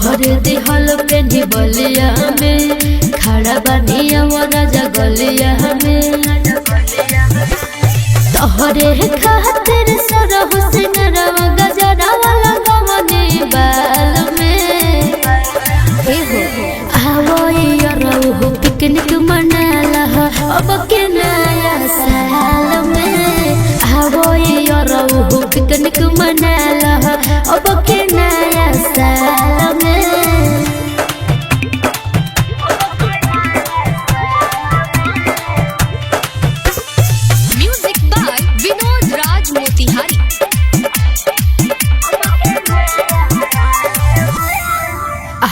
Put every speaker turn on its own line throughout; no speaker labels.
तोहरे दिहल पेनी बलिया में खड़ा बानी राजा गलिया में। तोहरे खातिर सरहु सिंगरवा गजरवा लगवने बाल में। एहो आवो यरहु पिकनिक मनाला अब के नया साल में। आवो यरहु पिकनिक मनाला अब के नया साल में।
Music by Vinod Raj Motihari.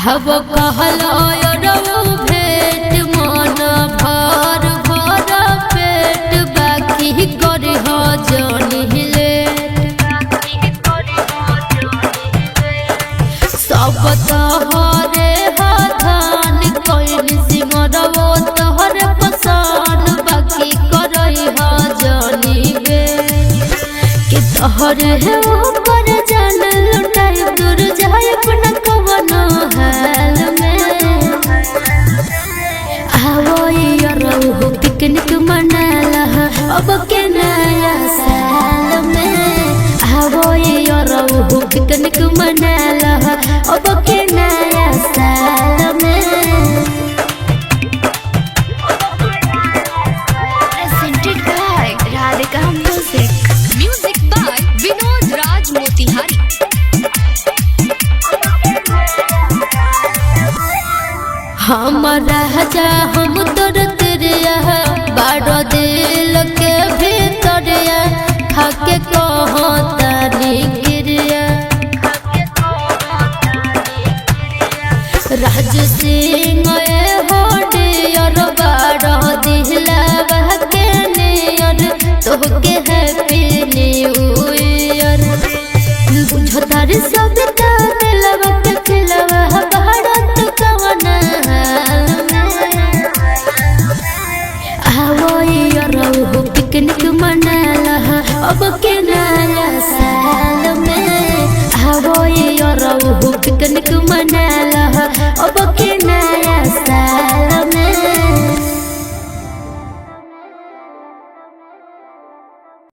हब कहलो यरहु भेट मन भर भर पेट बाकी करी हो जनी लेट। सब तोहरे हथान कोइन सिंगरवो तोहरे पसान बाकी करई हो जनी बे। कि तोहरे ऊपर जान लुटाई दूर जाए अपना कवनो हाल में। आवो यरहु पिकनिक मनाला अब के नया साल में। आवो यरहु पिकनिक मनाला अब के नया साल में।
Presented by Radhika Music. Music by Vinod Raj Motihari.
हम राजा हम तोर तेरिया बारो दिल के भीतरिया खाके कहो तानी क्रिया। राज सिंह ए हो डियर बारो दिलवा के नियर तोहके हैप्पी न्यू ईयर। बुझतार सब दिलवा के खिलवा भारत कवन हाल में। आवो यरहु पिकनिक मनाला अब के नया साल में। आवो यरहु पिकनिक मनाला अब के